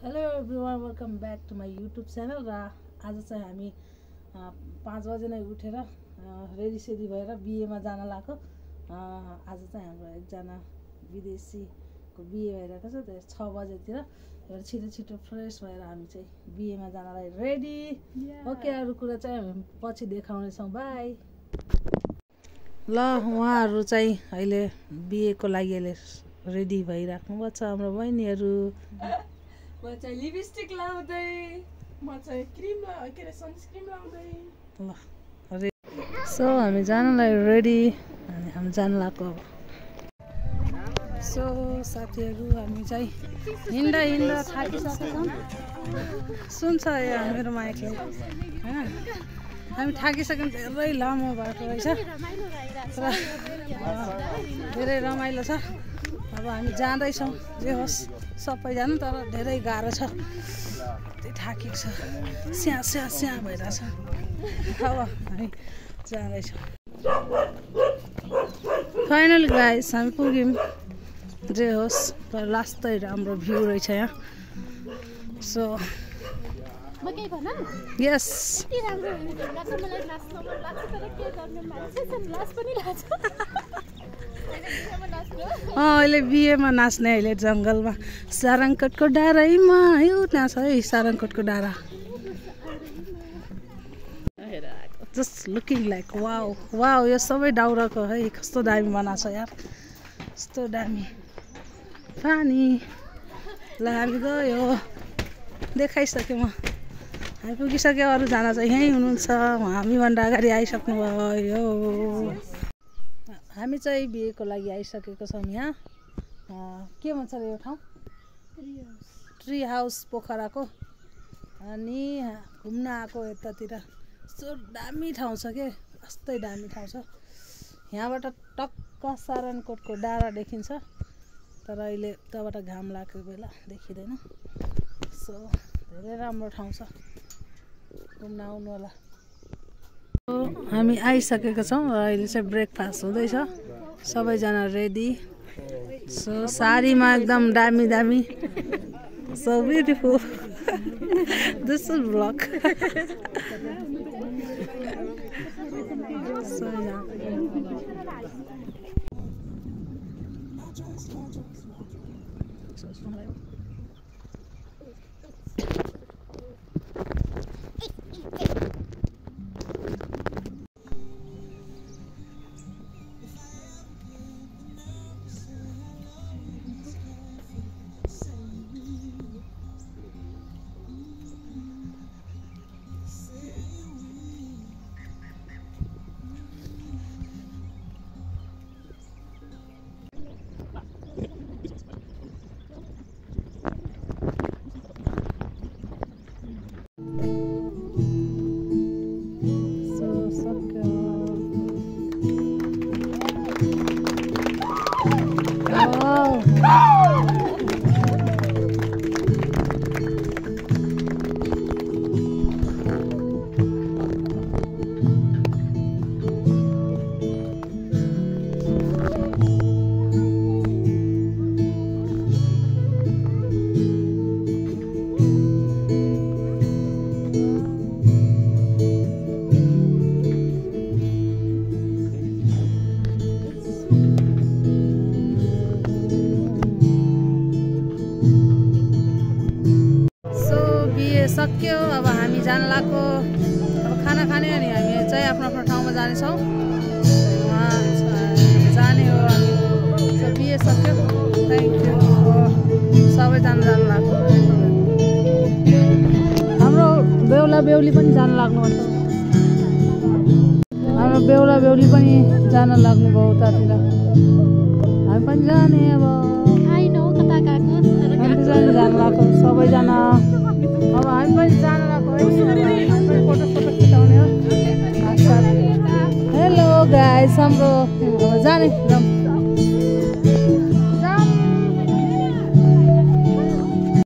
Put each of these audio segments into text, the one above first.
Hello everyone, welcome back to my YouTube channel. र आज चाहिँ हामी 5 बजे नै उठेर रेडी भएर बिहेमा जान लागेको। आज चाहिँ हाम्रो एकजना विदेशीको बिहे भइरहेको छ। त्यो 6 बजेतिर छिटो छिटो फ्रेस भएर हामी चाहिँ बिहेमा जानलाई रेडी। ओके, अरू कुरा चाहिँ हामी पछि देखाउनेछौँ। बाई। ल, उहाँहरू चाहिँ अहिले बिहेको लागि अहिले रेडी भइराख्नु भएको छ। हाम्रो बहिनीहरू म चाहिँ लिपस्टिक लाउँदै, म चाहिँ क्रिम के अरे सनस्क्रिन लाउँदै। ल, सो हामी जानलाई रेडी अनि हामी जान लाग्यो। सो साथीहरू, हामी चाहिँ हिँड्दा थाकिसकेछौँ। सुन्छ यहाँ मेरो माइकले, होइन? हामी थाकिसक्यौँ। धेरै लामो बाटो रहेछ र धेरै रमाइलो छ। अब हामी जाँदैछौँ। जे होस् सबैजना, तर धेरै गाह्रो छ। त्यही थाकेको छ, स्या भइरहेछ। अब हामी जाँदैछौँ। फाइनली गाइस हामी पुग्यौँ। जे होस्, तर लास्टै राम्रो भ्यू रहेछ यहाँ। सो यस, अहिले बिहेमा नाच्ने, अहिले जङ्गलमा सारङकोटको डाँडामा। यो त्यहाँ छ है सारङकोटको डाँडा। Just looking like wow wow. यो सबै दाउराको है, कस्तो दामी बनाएको छ यार, कस्तो दामी पानी। ल, हामी गयो, देखाइसक्यो म। हामी पुगिसक्यो। अरूजना चाहिँ यहीँ हुनुहुन्छ। हामीभन्दा अगाडि आइसक्नु भयो। हामी चाहिँ बिहेको लागि आइसकेको छौँ। यहाँ के भन्छ अरे यो ठाउँ? ट्री हाउस पोखराको। अनि घुम्न आएको यतातिर। यस्तो दामी ठाउँ छ के, कस्तै दामी ठाउँ छ। यहाँबाट टक्क सारङकोटको डाँडा देखिन्छ, तर अहिले उताबाट घाम लागेको बेला देखिँदैन। सो धेरै राम्रो ठाउँ छ, घुम्न आउनु होला। हामी आइसकेको छौँ र अहिले चाहिँ ब्रेकफास्ट हुँदैछ। सबैजना रेडी। सो साडीमा एकदम दामी दामी। So beautiful. This is blog. So सक्यो। अब हामी जान लाग्यो। अब खाना खाने अनि हामी चाहिँ आफ्नो आफ्नो ठाउँमा जानेछौँ। जाने हो हामी। बिहे सक्यो। Thank you. सबैजना जान लाग्यो। हाम्रो बेहुला बेहुली पनि जान लाग्नुहुन्छ। हाम्रो बेहुला बेहुली पनि जान लाग्नुभयो उतातिर। हामी पनि जाने। अब जान लाग्यो सबैजना। अब हामी पनि जान लाग्यो है। फोटो खिचाउने हो। हेलो गाइस, हाम्रो जाने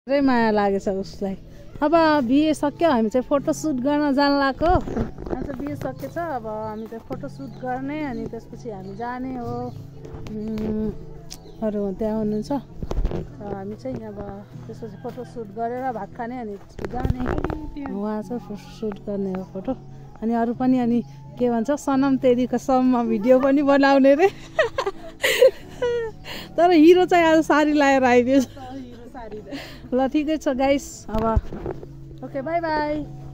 धेरै माया लागेछ उसलाई। अब बिहे सक्यो। हामी चाहिँ फोटोसुट गर्न जान लाग्यो। हामी चाहिँ बिहे सकेछ। अब हामी चाहिँ फोटोसुट गर्ने अनि त्यसपछि हामी जाने हो। त्यहाँ हुनुहुन्छ हामी चाहिँ अब त्यसपछि फोटो सुट गरेर भात खाने अनि जाने उहाँ चाहिँ सुट गर्ने हो फोटो अनि अरू पनि अनि के भन्छ सनम तेरीको सममा भिडियो पनि बनाउने रे तर हिरो चाहिँ आज साडी लाएर आइदिएछ ल ठिकै छ गाइस अब ओके बाई बाई